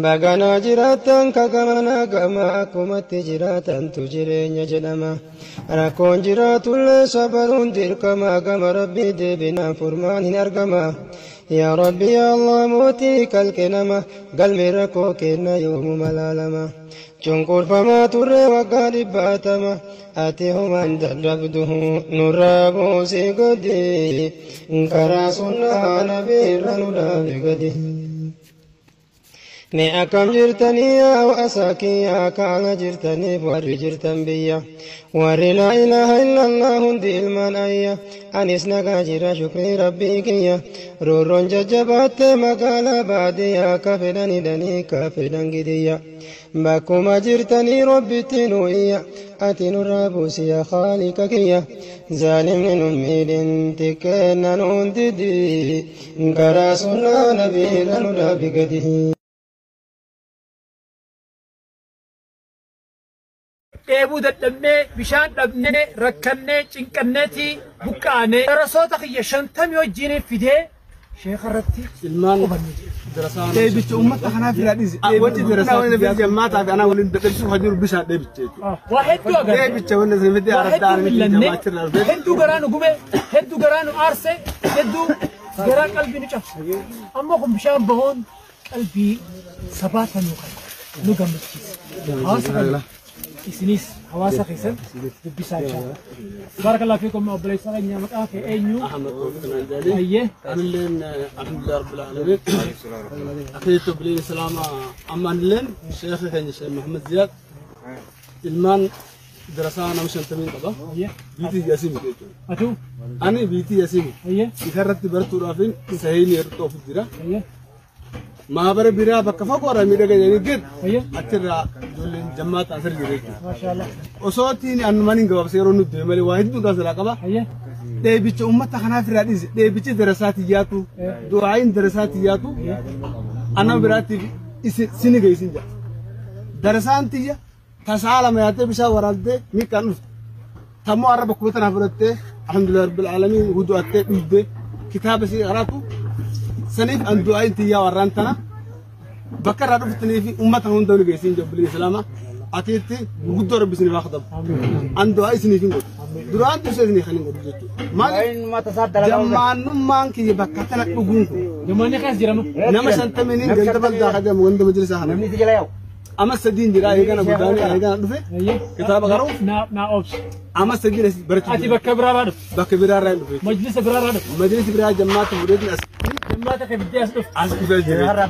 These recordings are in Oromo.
Baganaa jiraattan kagamana gama akkumatti jiraatantu jireenya jedhama. Rakkoon jiraatullee sabaruun dirqama gama rabbii deebinaan furmaan hin argama. Yaa Rabbi yaa Allah mootii kalqe nama galmi rakkoo kenna yoomuma laalama. Cunqurfamaa turre waggaa dhibbaatama ati homaan dadhabdu nurraa buusii gadi karaa sunnaa nabiirra nu dhaabe gadi. Mee akkam jirtanii yaa hawaasa kiyyaa kaala jirtaniif warri jirtan biyya warri laa ilaaha illallah hundi ilmaan ayya anis nagaa jira shukrii rabbii kiyya roorroon jajjabaatte magaalaa baadiyyaa ka fedhan hidhanii ka fedhan gidiyya bakkuma jirtanii rabbitti nu iyya ati nurraa buusi yaa khaaliqa kiyya zaalimni nu miidhin xiqqeenna nuun didi karaa sunnaa nabiirra nu dhaabi gadi. Dheebuu dadhabnee, bishaan dhabnee, rakkannee, cinqanneetii buqqaanee darasoota kiyya 50 wajjin fidee sheeka irratti ilmaan qubanne. Dheebicha uummata kanaaf irraa dhiisi. Wanti darasaa wanti jammaataa fi anaa waliin dadhabsiisuuf kan jiru bishaan dheebicha jechuudha. Waa hedduu agarre. Dheebicha wanti isin fidee Waa araddaa hedduu miti millanne, jamaachirraa dhufee. Hedduu garaa nu gube, hedduu garaa nu aarse, hedduu garaa qalbii nu cabse. Amma kun bishaan bahuun qalbii sabaata nu kan nu gammachiisa. Hawaasa kana isinis hawaasa keessan dubbisaa jira. Barakallahu fiikum obboleessa keenya, maqaa kee eenyu? Ahmad Tawfiq Nanjali. Ayyee. Anilleen alhamdulillah rabbil alamin. Akhiitu biliin islaama amma anilleen sheekha keenya Sheekh Muhammad Ziyaad ilmaan darasaa nama 50 qaba. Ayyee. Biitii Yasiimi jechuudha. Atuu? Ani biitii Yasiimi. Ayyee. Isarratti baratuudhaafin sahiini yeroo ofu jira. Ayyee. Maabara biraa bakka fagoodha miidhaga jedhanii gad Ayyee. achirraa ijoolleen jammaa ta'an sirri jira jechuudha. Maashaallah. Osoo tiin annumaan hin gabaabsee yeroo nuti deeme malee waa hedduudhaan silaa qaba. Ayyee. Dheebicha uummata kanaaf irraa dhiisi. Dheebichi darasaa tiyyaatu, du'aayin darasaa tiyyaatu, anama biraatiif sini geessin jedha. Darasaan tiyya tasaa lama yaattee bishaan waraabdee miidhaan dhufte. Tammoo arraba bakkuma tanaaf fudhattee alhamdulillah rabbil aalamiin wudu'attee dhugdee kitaaba sii qaraatu saniif an du'aayin tiyyaa warraan tana bakka irraa dhuftanii fi uummata hunda ni geessin jedhu bilii islaama. Atiitti guddoo rabbi isiniif haa katabu. An du'aa isiniif hin godhu. Duraan dursee isinii kan hin godhu jechuudha. Maaliif jammaannummaan kiyya bakka tana dhuguun kun Jammaanni keessa jirama. Nama 50 ganda baldaa kajamu ganda majlisaa kana. Amma sadiin jira eegana guddaanii eegana dhufe Ayyee. kitaaba qaruuf Naa obsi. amma sadiin as barachuu Ati jira. bakka biraarraa dhufte. Bakka biraarraa hin dhufe. Majlisa biraarraa dhufte. Majlisi biraa jammaatti fuudheetiin as Jammaata kee fiddee as dhufte. As dhufee jira. Sheekarraa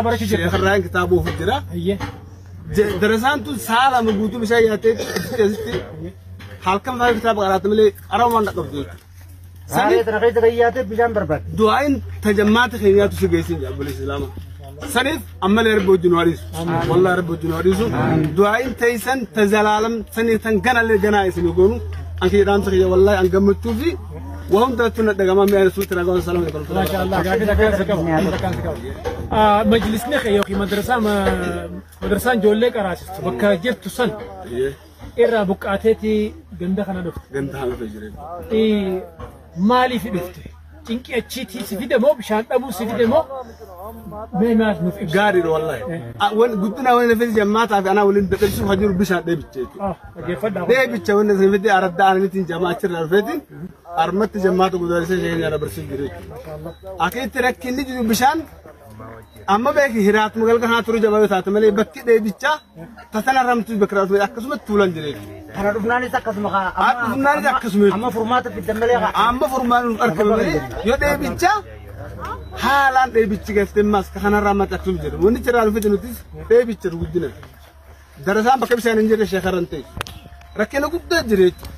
barachuu jirta. Sheekarraa kitaaba ofuuf jira. Ayyee. Darasaan tun sa'a lama guutuu bishaan nyaattee asitti halkan fa'aa kitaaba qaraate malee qaramaan dhaqqabdu jechuudha. Saniif du'aayin tajammaata keenyaatu si geessin jedha obboleessi islaamaa. Saniif ammallee rabbi wajjin nu hadiisu. Wallahi rabbi wajjin nu hadiisu. Du'aayin teessan ta zalaalam sanii tan ganallee ganaa isin goonu. An kiyya dhaamsa kiyya wallahi an gammachuu fi waa hundaattuu na dhagamaa mi'a rasuulti nagaa salaam alaikum. Maashaallah. Gaafii takkaan si qaba. Takkaan si qaba. Majlisni kee yookiin madrasaa madrasaan ijoollee qaraasistu bakka jirtu san irraa buqqaateeti ganda kana dhufte. Ganda kana dhufee jira. Maaliif dhufte? Cinqii achiitii si fide moo bishaan dhabuu si fide moo mee maal nuuf ibsa? Gaariidha wallahi. Wanni guddina wanni nafis jammaataa fi anaa waliin dadhabsiisuuf kan jiru bishaan dheebicha jechuudha. Dhaggeeffadhaa. Dheebicha wanni isin fidee araddaa ananitiin jamaa achirraa dhufeetiin armatti jammaata guddaa ishee keenya barsiisuu jiru jechuudha. Akka itti rakkinni jiru bishaan amma beeki hiraatuma galga kanaa turuu jabaa yoo taate malee bakki dheebichaa tasana ramtu bakka raatu akkasumatti tuulan jira jechuudha. Kana dhufnaanis akkasuma kaa. Dhufnaanis akkasuma jechuudha. Amma furmaata fiddan malee kaa. Amma furmaata nuuf argame malee yoo dheebichaa haalaan dheebichi galtee maas kanarraa mati akkasuma jedhu. Wanni jirraa dhufee nutis dheebicha guddina. Darasaan bakka bishaan hin jirre sheekarran ta'e. Rakkina guddaa jira jechuudha.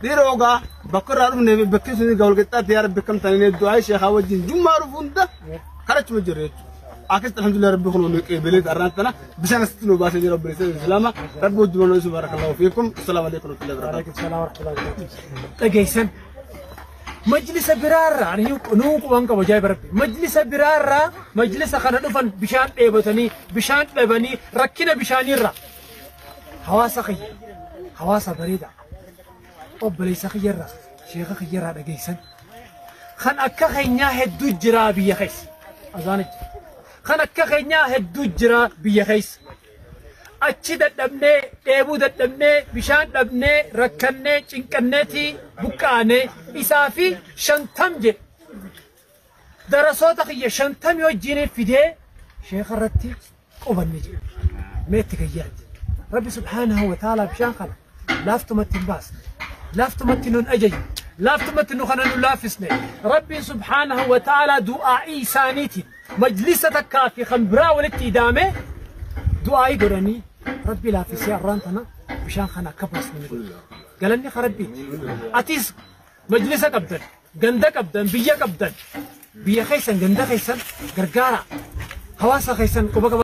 Dhiira ogaa bakka irraa dhufnee fi bakki sun wal qixxaatti yaa rabbi akkam taanee du'aa sheekaa wajjin jummaa dhufu hunda kadhachuma jira jechuudha. Akkasitti alhamdulillah rabbi kun nu qeebilee arraan tana bishaan asitti nu baasee jira obboleessa islaama rabbi wajjin nu isu barakallahu fiikum assalaamu alaikum warahmatullahi wabarakatuh. Alaikum salaam warahmatullahi wabarakatuh. Dhageessan. Majlisa biraarraa ani nuu quban qabu ajaa'iba rabbi. Majlisa biraarraa majlisa kana dhufan bishaan dheebotanii bishaan dhabanii rakkina bishaaniirraa. Hawaasa kiyya hawaasa bareedaa obboleessa kiyyarraa sheeka kiyyarraa dhageessan. Kan akka keenyaa hedduu jira biyya keessa. Azaana jira. Kan akka keenyaa hedduu jira biyya keessa. Achi dadhabnee, dheebuu dadhabnee, bishaan dhabnee, rakkannee, cinqanneetii buqqaanee isaa fi 50 jedhe. Darasoota kiyya 50 wajjin fidee sheekha irratti qubanne jedhe. Meetti gayyaati. Rabbi subhaanahu wa ta'ala bishaan kana laaftumatti hin baasne. Laaftumatti nun ajajne. Laaftumatti nu kana nu laaffisne. Rabbiin subhaanahu wa ta'ala du'aa'ii isaaniitiin majlisa takkaa fi kan biraa walitti idaame du'aa'ii godhanii Rabbi laaffisee arraan tana bishaan kana akka baasne ni godhe. Galanni ka Rabbiiti. Atis majlisa qabdan, ganda qabdan, biyya qabdan. Biyya keessan, ganda keessan gargaara. Hawaasa keessan quba qaba.